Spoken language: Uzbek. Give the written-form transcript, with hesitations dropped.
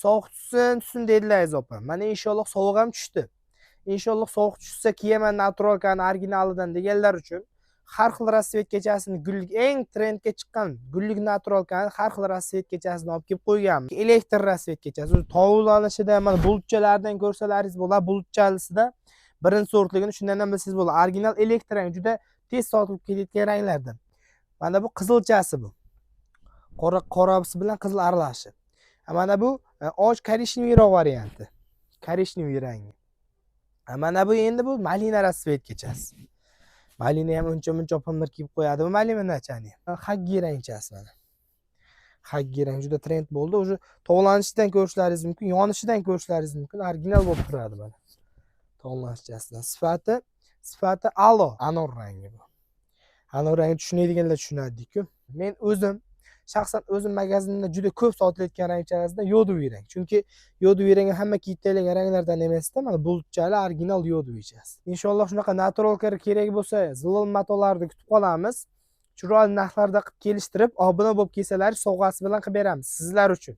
Sovuq tushsin, tushsin dedilar, aziz opa. Mana, inshaalloh, sovuq ham tushdi. Inshaalloh, sovuq tushsa kiyaman натуралка ni originalidan deganlar uchun har xil расцветка chasini, gullik, eng trendga chiqqan gullik натуралка ni har xil расцветка chasini olib kelib qo'yganmiz. Elektr расцветка chasi. O'zi tovlanishida mana bulutchalardan ko'rsalaringiz bo'ladi, bulutchalisida birinchi sortligini shundan ham bilsangiz bo'ladi. Original elektr rang, juda tez sotilib ketayotgan ranglardan. Mana bu qizilchasi bu. Qora, qorasi bilan qizil aralashi. Mana bu och коричневый roq varianti. Коричневый rangi. Mana bu endi bu malina расцветка chasi. Malina ham uncha muncha opamlar kiyib qo'yadi. Bu malinachani. Xakki rangchasi mana. Xakki rang juda trend bo'ldi. Уже tovlanishidan ko'rishlaringiz mumkin, yonishidan ko'rishlaringiz mumkin. Original bo'lib turadi mana. Tovlanishchasidan. Sifati a'lo. Anor rangi bu. Anor rangi tushunadiganlar tushunadi-ku. Men o'zim, shaxsan o'zim magazinda juda ko'p sotilayotgan rangchalaridan йодовый rang. Chunki йодовый rang hamma kiyib tayyorlangan ranglardan emasda, mana bulutchali original йодовый chasi. Inshaalloh, shunaqa натуралка lar kerak bo'lsa, zilol matolarni kutib qolamiz. Chiroyli narxlarda qilib kelishtirib, obuna bo'lib kelsalar, sovg'asi bilan qilib beramiz sizlar uchun.